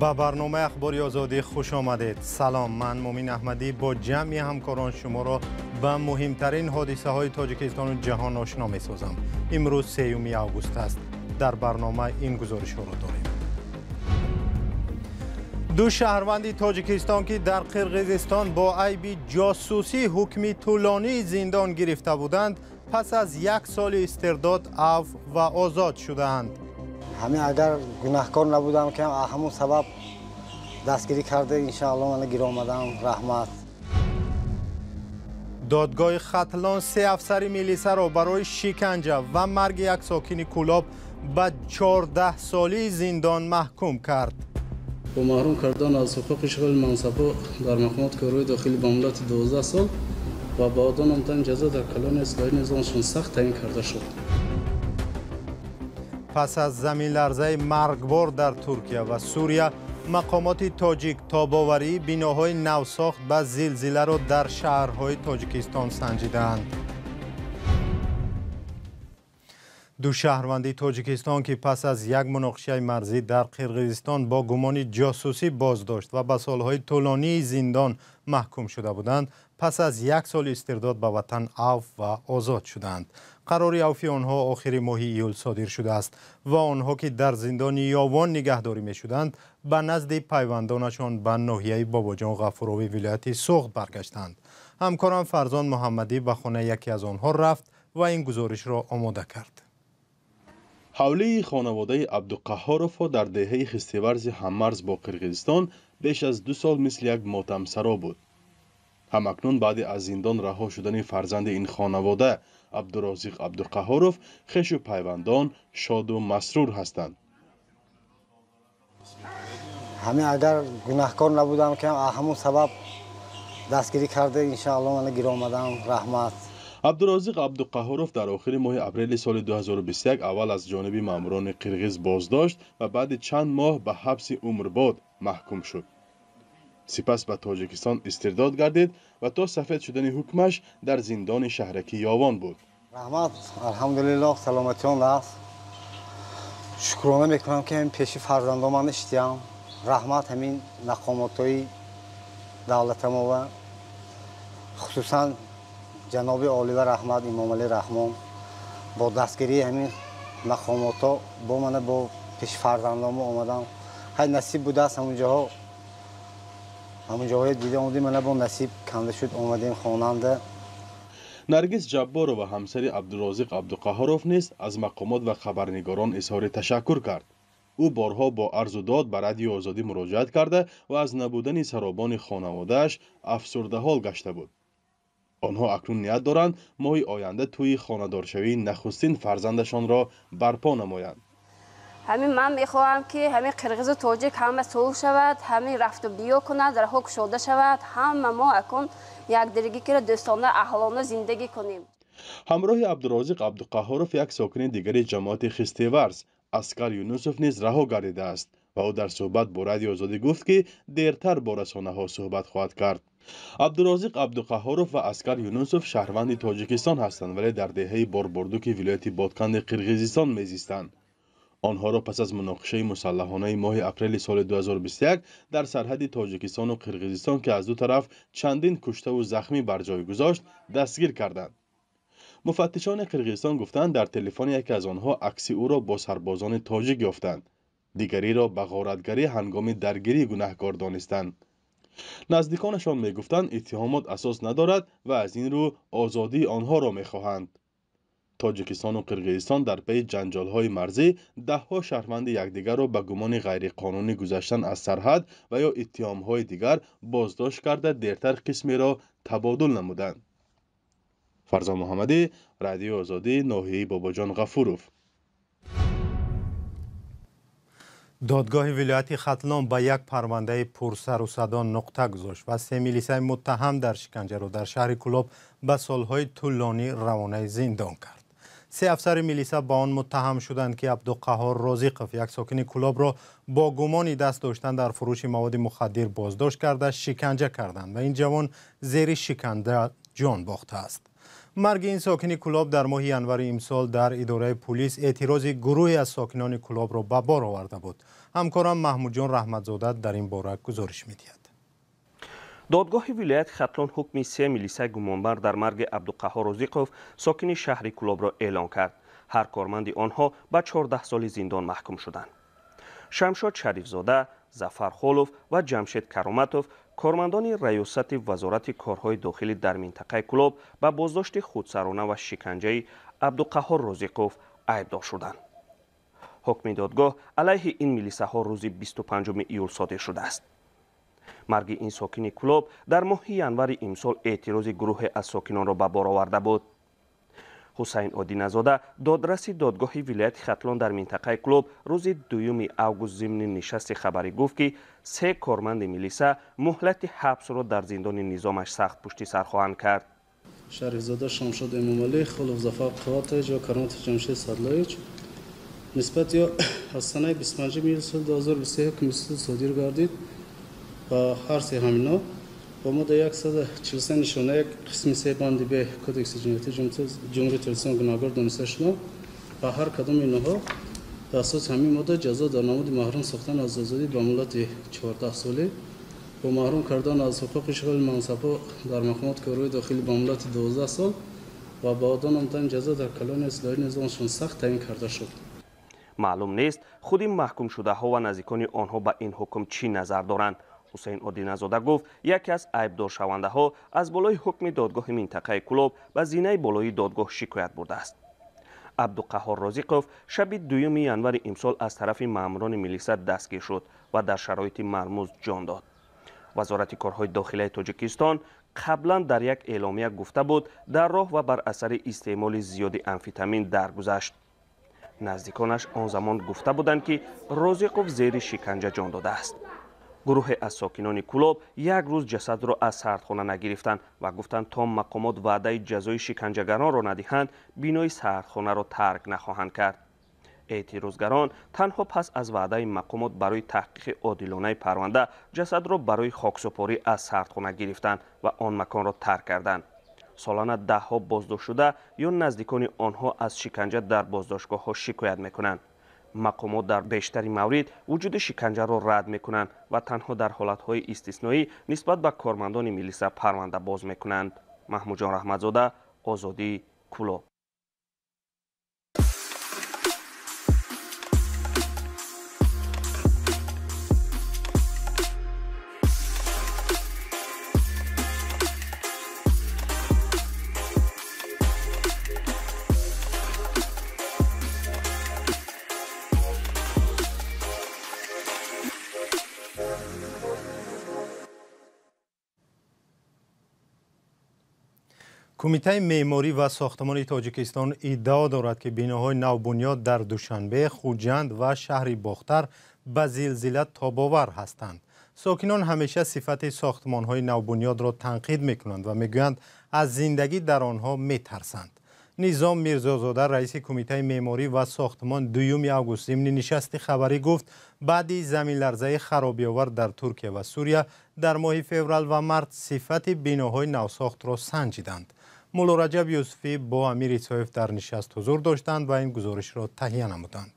Ба барномаи Ахбори Озодӣ хуш омадед. Салом, ман Мумин Аҳмадӣ бо ҷамъи ҳамкорон шуморо ба муҳимтарин ҳодисаҳои Тоҷикистону ҷаҳон ошно месозам. Имрӯз 3 август аст. Дар барнома ин гузоришҳоро дорем. Ду шаҳрванди Тоҷикистон, ки дар Қирғизистон бо айби ҷосусӣ ҳукми тӯлонии зиндон гирифта буданд, пас аз як соли истирдод афв ва озод шудаанд. Ҳамин агар гунаҳкор набудам, ки ҳамон сабаб дастгирӣ карда, иншааллоҳ мана гир омадам. Раҳмат. Додгоҳи Хатлон се афсари милисаро барои шиканҷа ва марги як сокини Кӯлоб ба 14 солии зиндон маҳкум кард. Бо маҳрум кардан аз ҳуқуқи ишғоли мансабҳо дар мақомоти корҳои дохилӣ ба муддати 12 сол ва ба адо намудани ҷазо дар колонияи ислоҳии низомшон сахт таъин карда шуд. Пас аз заминларзаи маргбор дар Туркия ва Сурия, мақомоти тоҷик тобоварии биноҳои навсохт ба зилзиларо дар шаҳрҳои Тоҷикистон санҷидаанд. Ду шаҳрванди Тоҷикистон, ки пас аз як муноқишаи марзӣ дар Қирғизистон бо гумони ҷосусӣ боздошт ва ба солҳои тӯлонии зиндон маҳкум шуда буданд, пас аз як соли истирдод ба ватан афв ва озод шуданд. Қарори авфи онҳо охири моҳи июл содир шудааст ва онҳо, ки дар зиндони Ёвон нигаҳдорӣ мешуданд, ба назди пайвандонашон ба ноҳияи Бобоҷон Ғафурови вилояти Суғд баргаштанд. Ҳамкорам Фарзон Муҳаммадӣ ба хонаи яке аз онҳо рафт ва ин гузоришро омода кард. Ҳавлии хонаводаи Абдуқаҳҳоровҳо дар деҳаи Хистеварзи ҳаммарз бо Қирғизистон беш аз 2 сол мисли як мотамсаро буд. Ҳамакнун баъди аз зиндон раҳо шудани фарзанди ин хонавода Абдурозиқ Абдуқаҳҳоров, хешу пайвандон шоду масрур ҳастанд. Ҳамин агар гунаҳкор набудам, ки ҳамон сабаб дастгирӣ карда, иншааллоҳ мана гир омадам. Раҳмат. Абдурозиқ Абдуқаҳҳоров дар охири моҳи апрели соли 2021 аввал аз ҷониби маъмурони қирғиз боздошт ва баъди чанд моҳ ба ҳабси умрбод маҳкум шуд. Сипас ба Тоҷикистон истирдод гардид ва то сафед шудани ҳукмаш дар зиндони шаҳраки Ёвон буд. Раҳмат, алҳамдулиллоҳ, саломатиён аст. Шукрона мекунам, ки ҳамин пеши фарзандоман иштиям. Раҳмат ҳамин мақомотҳои давлатамова, хусусан ҷаноби олива раҳмат Имомалӣ Раҳмон бо дастгирии ҳамин мақомотҳо бо мана бо пеши фарзандомо омадам. Ҳай насиб будааст, ҳамунҷоҳо ҳамунҷоҳое дида омадем, мана бо насиб канда шуд, омадем хонанда. Наргиз Ҷабборова, ҳамсари Абдурозиқ Абдуқаҳҳоров, низ аз мақомот ва хабарнигорон изҳори ташаккур кард. Ӯ борҳо бо арзу дод ба Радиои Озодӣ муроҷиат карда ва аз набудани саробони хонаводааш афсурдаҳол гашта буд. Онҳо акнун ният доранд моҳи оянда тӯи хонадоршавии нахустин фарзандашонро барпо намоянд. Ҳамин ман мехоҳам, ки ҳамин қирғизу тоҷик ҳама сулҳ шавад, ҳамин рафту биё кунад, дарҳо кушода шавад, ҳама мо акун якдиргӣ кира дӯстона аҳлона зиндагӣ кунем. Ҳамроҳи Абдурозиқ Абдуқаҳҳоров як сокини дигари ҷамоати Хистеварз Аскар Юнусов низ раҳо гардидааст ва ӯ дар суҳбат бо Радиои Озодӣ гуфт, ки дертар бо расонаҳо суҳбат хоҳад кард. Абдурозиқ Абдуқаҳҳоров ва Аскар Юнусов шаҳрванди Тоҷикистон ҳастанд, вале дар деҳаи Борбордуки вилояти Бодканди Қирғизистон мезистанд. Онҳоро пас аз муноқишаи мусаллаҳонаи моҳи апрели соли 2021 дар сарҳади Тоҷикистону Қирғизистон, ки аз ду тараф чандин куштаву захмӣ бар ҷой гузошт, дастгир карданд. Муфаттишони Қирғизистон гуфтанд, дар телефони яке аз онҳо акси ӯро бо сарбозони тоҷик ёфтанд, дигариро ба ғоратгарӣ ҳангоми даргирӣ гунаҳкор донистанд. Наздиконашон мегуфтанд, иттиҳомот асос надорад ва аз ин рӯ озодии онҳоро мехоҳанд. Тоҷикистону Қирғизистон дар пайи ҷанҷолҳои марзӣ даҳҳо шаҳрванди якдигарро ба гумони ғайриқонунӣ гузаштан аз сарҳад ва ё иттиҳомҳои дигар боздошт карда, дертар қисмеро табодул намуданд. Фарзон Муҳаммадӣ, Радиои Озодӣ, ноҳияи Бобоҷон Ғафуров. Додгоҳи вилояти Хатлон ба як парвандаи пурсарусадо нуқта гузошт ва се милисаи муттаҳам дар шиканҷаро дар шаҳри Кӯлоб ба солҳои тӯлонӣ равонаи зиндон кард. Се афсари милиса ба он муттаҳам шуданд, ки Абдуқаҳҳор Розиқов, як сокини Кӯлобро бо гумони даст доштан дар фурӯши маводи мухаддир боздошт карда, шиканҷа карданд ва ин ҷавон зери шиканҷа ҷон бохтааст. Марги ин сокини Кӯлоб дар моҳи январи имсол дар идораи пулис эътирози гурӯҳе аз сокинони Кӯлобро ба бор оварда буд. Ҳамкорам Маҳмудҷон Раҳматзода дар ин бора гузориш медиҳад. Додгоҳи вилояти Хатлон ҳукми се милисаи гумонбар дар марги Абдуқаҳҳор Розиқов, сокини шаҳри Кӯлобро эълон кард. Ҳар корманди онҳо ба 14 соли зиндон маҳкум шуданд. Шамшод Шарифзода, Зафар Холов ва Ҷамшед Кароматов, кормандони раёсати Вазорати корҳои дохилӣ дар минтақаи Кӯлоб, ба боздошти худсарона ва шиканҷаи Абдуқаҳҳор Розиқов айбдор шуданд. Ҳукми додгоҳ алайҳи ин милисаҳо рӯзи 25 июл содир шудааст. Марги ин сокини Кӯлоб дар моҳи январи имсол эътирози гурӯҳе аз сокинонро ба бор оварда буд. Ҳусайн Одиназода, додраси додгоҳи вилояти Хатлон дар минтақаи Кӯлоб, рӯзи 2 август зимни нишасти хабарӣ гуфт, ки се корманди милиса муҳлати ҳабсро дар зиндони низомаш сахт пушти сар хоҳанд кард. Шарифзода Шамшод Эмомалӣ, Холов Зафар Қувватович ва Кароматов Ҷамшед Садлоевич нисбати аз санаи 25 июл соли 2023 ҳукми суд содир гардид. Ба ҳар се ҳамино бо моддаи 143 нишона 1 қисми 3 банди Б Кодекси ҷиноятии Ҷумҳурии Тоҷикистон гунаҳгор дониста шуданд. Ба ҳар кадоми инҳо дар асоси ҳамин модда ҷазо дар намуди маҳрум сохтан аз озодӣ ба муҳлати 14 солӣ бо маҳрум кардан аз ҳуқуқи ишғоли мансабҳо дар мақомоти корҳои дохилӣ ба муҳлати 12 сол ва ба адо намудани ҷазо дар колонияи ислоҳии низомшон сахт таъин карда шуд. Маълум нест, худи маҳкумшудаҳо ва наздикони онҳо ба ин ҳукм чӣ назар доранд. Ҳусайн Одиназода гуфт, яке аз айбдоршавандаҳо аз болои ҳукми додгоҳи минтақаи Кӯлоб ба зинаи болоии додгоҳ шикоят бурдааст. Абдуқаҳҳор Розиқов шаби 2 январи имсол аз тарафи маъмурони милиса дастгир шуд ва дар шароити мармуз ҷон дод. Вазорати корҳои дохилаи Тоҷикистон қаблан дар як эъломия гуфта буд, дар роҳ ва бар асари истеъмоли зиёди амфетамин даргузашт. Наздиконаш он замон гуфта буданд, ки Розиқов зери шиканҷа ҷон додааст. Гурӯҳе аз сокинони Кӯлоб як рӯз ҷасадро аз сардхона нагирифтанд ва гуфтанд, то мақомот ваъдаи ҷазои шиканҷагаронро надиҳанд, бинои сардхонаро тарк нахоҳанд кард. Эътирозгарон танҳо пас аз ваъдаи мақомот барои таҳқиқи одилонаи парванда ҷасадро барои хоксупорӣ аз сардхона гирифтанд ва он маконро тарк карданд. Солона даҳҳо боздоштшуда ё наздикони онҳо аз шиканҷа дар боздоштгоҳҳо шикоят мекунанд. Мақомот дар бештари маврид вуҷуди шиканҷаро рад мекунанд ва танҳо дар ҳолатҳои истисноӣ нисбат ба кормандони милиса парванда боз мекунанд. Маҳмудҷон Раҳматзода, Озодӣ, Кӯлоб. Кумитаи меъморӣ ва сохтмони Тоҷикистон иддао дорад, ки биноҳои навбунёд дар Душанбе, Хуҷанд ва шаҳри Бохтар ба зилзила тобовар ҳастанд. Сокинон ҳамеша сифати сохтмонҳои навбунёдро танқид мекунанд ва мегӯянд, аз зиндагӣ дар онҳо метарсанд. Низом Мирзозода, раиси Кумитаи меъморӣ ва сохтмон, 2 август зимни нишасти хабарӣ гуфт, баъди заминларзаи харобиовар дар Туркия ва Сурия дар моҳи феврал ва март сифати биноҳои навсохтро санҷиданд. Мулло Раҷаб Юсуфӣ бо Амир Исоев дар нишаст ҳузур доштанд ва ин гузоришро таҳия намуданд.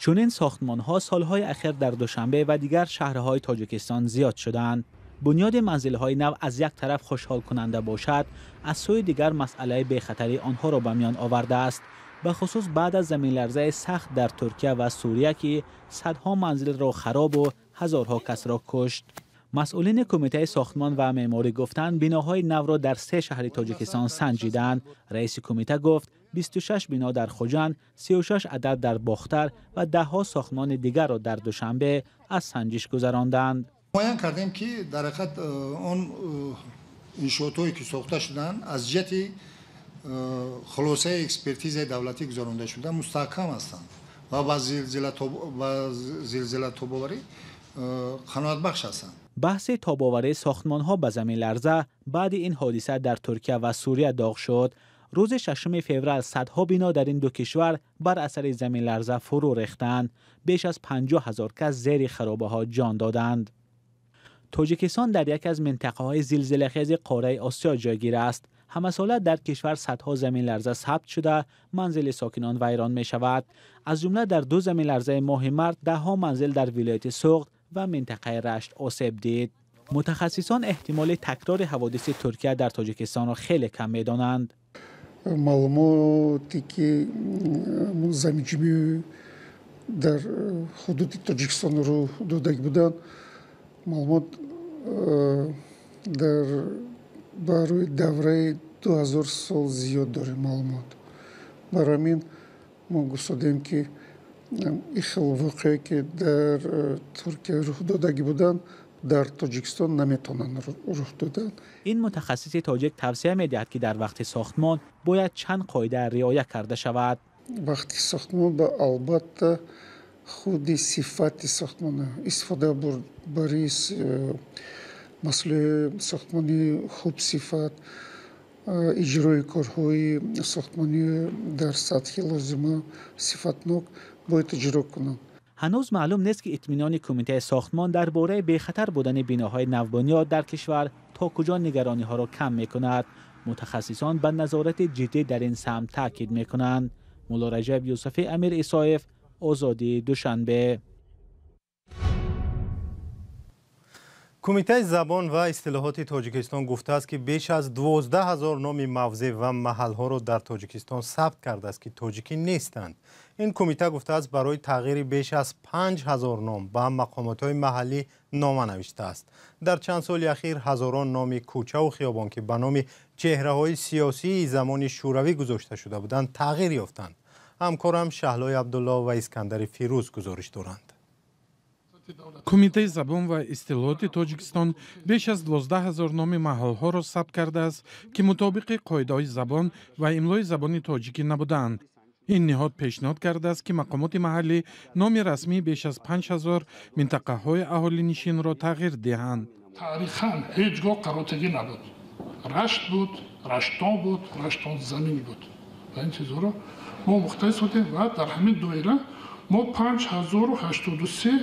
Чунин сохтмонҳо солҳои ахир дар Душанбе ва дигар шаҳрҳои Тоҷикистон зиёд шуданд. Бунёди манзилҳои нав аз як тараф хушҳолкунанда бошад, аз сӯи дигар масъалаи бехатарии онҳоро ба миён овардааст. Ба хусус баъд аз заминларзаи сахт дар Туркия ва Сурия, ки садҳо манзилро харобу ҳазорҳо касро кушт. Масъулини Кумитаи сохтмон ва меъморӣ гуфтанд, биноҳои навро дар се шаҳри Тоҷикистон санҷиданд. Раиси кумита гуфт, 26 бино дар Хуҷанд, 36 адад дар Бохтар ва даҳҳо сохтмони дигарро дар Душанбе аз санҷиш гузаронданд. Муайян кардем, ки дар ҳақиқат он иншоотҳое ки сохта шуданд, аз ҷиҳати хулосаи экспертизаи давлатӣ гузаронда шуда мустаҳкам ҳастанд ва ба зилзилатобоварӣ қаноатбахш ҳастанд. Баҳси тобоварии сохтмонҳо ба заминларза баъди ин ҳодиса дар Туркия ва Сурия доғ шуд. Рӯзи 6 феврал садҳо бино дар ин ду кишвар бар асари заминларза фурӯ рехтанд. Беш аз 50 000 кас зери харобаҳо ҷон доданд. Тоҷикистон дар яке аз минтақаҳои зилзилахези қораи Осиё ҷойгир аст. Ҳамасола дар кишвар садҳо заминларза сабт шуда, манзили сокинон вайрон мешавад. Аз ҷумла дар ду заминларзаи моҳи март даҳҳо манзил дар вилояти Суғд ва минтақаи Рашт осеб дид. Мутахассисон эҳтимоли такрори ҳаводиси Туркия дар Тоҷикистонро хеле кам медонанд. Маълумоте ки заминҷунбӣ дар ҳудуди Тоҷикистон рӯ додагӣ буданд, маълумот дар барои давраи 2000 сол зиёд дорем маълумот. Барои ҳамин мо гуфтодем, ки ин хел воқеае, ки дар Туркия рӯх додагӣ буданд, дар Тоҷикистон наметавонанд рӯх доданд. Ин мутахассиси тоҷик тавсия медиҳад, ки дар вақти сохтмон бояд чанд қоида риоя карда шавад. Вақти сохтмон ба албатта худи сифати сохтмона истифода бари масъулияи сохтмонии хубсифат, иҷрои корҳои сохтмонӣ дар сатҳи лозима сифатнок бояд иҷро кунанд. Ҳанӯз маълум нест, ки итминони Кумитаи сохтмон дар бораи бехатар будани биноҳои навбунёд дар кишвар то куҷо нигарониҳоро кам мекунад. Мутахассисон ба назорати ҷиддӣ дар ин самт таъкид мекунанд. Мулло Раҷаб Юсуфӣ, Амир Исоев, Озодӣ, Душанбе. Кумитаи забон ва истилоҳоти Тоҷикистон гуфтааст, ки беш аз 12 ҳазор номи мавзеъ ва маҳалҳоро дар Тоҷикистон сабт кардааст, ки тоҷикӣ нестанд. Ин кумита гуфтааст, барои тағйири беш аз 5 ҳазор ном ба мақомотҳои маҳаллӣ нома навиштааст. Дар чанд соли ахир ҳазорон номи кӯчаву хиёбон, ки ба номи чеҳраҳои сиёсии замони Шӯравӣ гузошта шуда буданд, тағйир ёфтанд. Ҳамкорам Шаҳлои Абдулло ва Искандари Фирӯз гузориш доранд. Кумитаи забон ва истилоҳоти Тоҷикистон беш аз 12 ҳазор номи маҳалҳоро сабт кардааст, ки мутобиқи қоидаҳои забон ва имлои забони тоҷикӣ набудаанд. Ин ниҳод пешниҳод кардааст, ки мақомоти маҳаллӣ номи расмии беш аз 5 ҳазор минтақаҳои аҳолинишинро тағйир диҳанд. Таърихан ҳеҷ гоҳ қаротагӣ набуд. Рашт буд, Раштон буд, Раштон замин буд. Ва ин чизҳоро мо мухтасир сохтем ва дар ҳамин доира мо 5083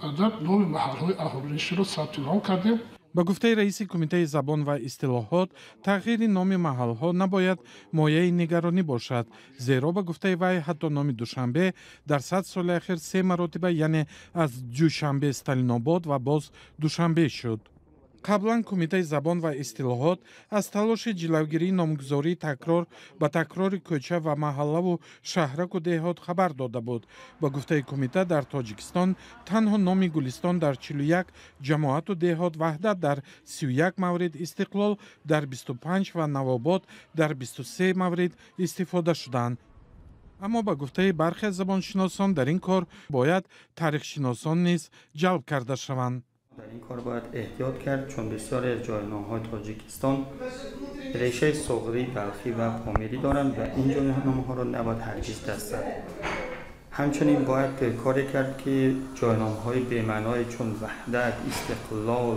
адад номи маҳалҳои аҳолинишинро сабти ном кардем. Ба гуфтаи раиси Кумитаи забон ва истилоҳот, тағйири номи маҳалҳо набояд мояи нигаронӣ бошад, зеро ба гуфтаи вай ҳатто номи Душанбе дар 100 соли ахир се маротиба, яъне аз Ҷӯшанбе Сталинобод ва боз Душанбе шуд. Қаблан Кумитаи забон ва истилоҳот аз талоши ҷилавгирии номгузории такрор ба такрори кӯча ва маҳаллаву шаҳраку деҳот хабар дода буд. Ба гуфтаи кумита, дар Тоҷикистон танҳо номи Гулистон дар 41 ҷамоату деҳот, Ваҳдат дар 31 маврид, Истиқлол дар 25 ва Навобод дар 23 маврид истифода шуданд. Аммо ба гуфтаи бархе забоншиносон, дар ин кор бояд таърихшиносон низ ҷалб карда шаванд. Дар ин кор бояд эҳтиёт кард, чун бисёре аз ҷойномҳои Тоҷикистон решаи суғдӣ, балхӣ ва помирӣ доранд ва ин ҷойномҳоро набояд ҳаргиз даст зад. Ҳамчунин бояд коре кард, ки ҷойномҳои бемаъное чун Ваҳдат, Истиқлол,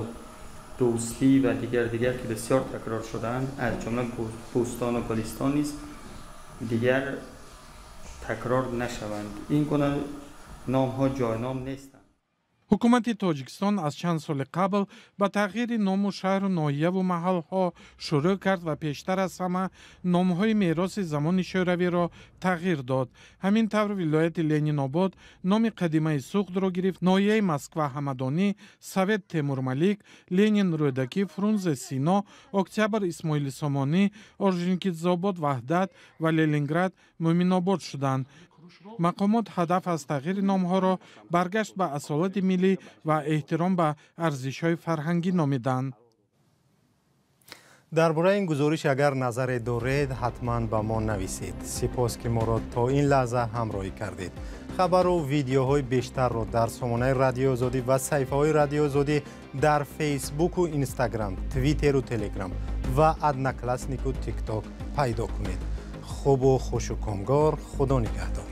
Дӯстӣ ва дигар ки бисёр такрор шудаанд, аз ҷумла Бӯстону Гулистон низ дигар такрор нашаванд. Ин гуна номҳо ҷойном нестанд. Ҳукумати Тоҷикистон аз чанд соли қабл ба тағйири ному шаҳру ноҳияву маҳалҳо шурӯъ кард ва пештар аз ҳама номҳои мероси замони Шӯравиро тағйир дод. Ҳамин тавр вилояти Ленинобод номи қадимаи Суғдро гирифт, ноҳияи Москва Ҳамадонӣ, Совет Темурмалик, Ленин Рӯдакӣ, Фрунзе Сино, Октябр Исмоили Сомонӣ, Орджоникидзобод Ваҳдат ва Ленинград Мӯминобод шуданд. Мақомот ҳадаф аз тағйири номҳоро баргашт ба асолати миллӣ ва эҳтиром ба арзишҳои фарҳангӣ номиданд. Дар бораи ин гузориш агар назаре доред, ҳатман ба мо нависед. Сипос, ки моро то ин лаҳза ҳамроҳӣ кардед. Хабару видеоҳои бештарро дар сомонаи Радиои Озодӣ ва саҳифаҳои Радиои Озодӣ дар Фейсбуку Инстаграм, Твиттеру Телеграм ва Однокласснику Тикток пайдо кунед. Хубу хушу комгор, Худо нигаҳдор.